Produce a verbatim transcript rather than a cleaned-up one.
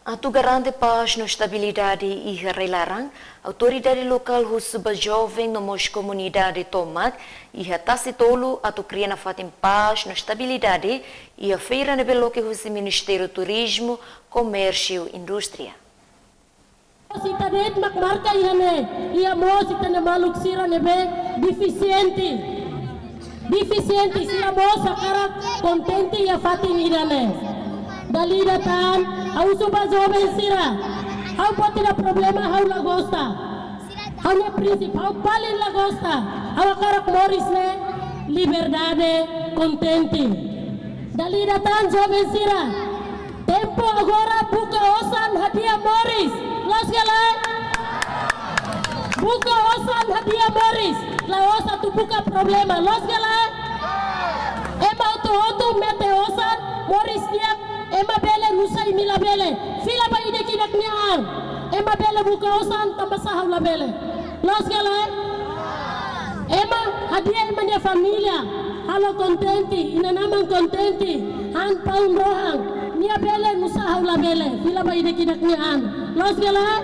Atu garante pás no estabilidade iha rai-laran, autoridade lokál husu ba joven no mós komunidade tomak iha Tasitolu atu kria nafatin pás no estabilidade iha feira ne'ebé loke husi Ministériu Turizmu, Komérsiu, Indústria. Ita de'it mak marka iha ne'e, iha mós ita-nia maluk sira ne'ebé defisiente. Defisiente sira mós hakarak kontente iha fatin ida-ne'e. Dala ida tan, ha'u husu ba joven sira. Ha'u pode iha problema, ha'u la gosta. Ha'u-nia prinsípiu, ha'u paling la gosta. Ha'u hakarak moris ne'e liberdade, kontente. Dala ida tan joven sira. Tempu agora buka osan hadi'a moris. Loos ka lae? Buka osan hadi'a moris. La'ós atu buka problema. Loos ka lae? Ema hotu-hotu mete osan, moris di'ak, ema bele, nusá imi labele. Fila ba ida-idak nia an. Ema bele buka osan, tanbasá ha'u labele. Loos ka lae? Ema hadi'a ema nia família, halo kontente, inan-aman kontente, han paun rohan, nia bele, nusá ha'u labele, fila ba ida-idak nia an. Loos ka lae?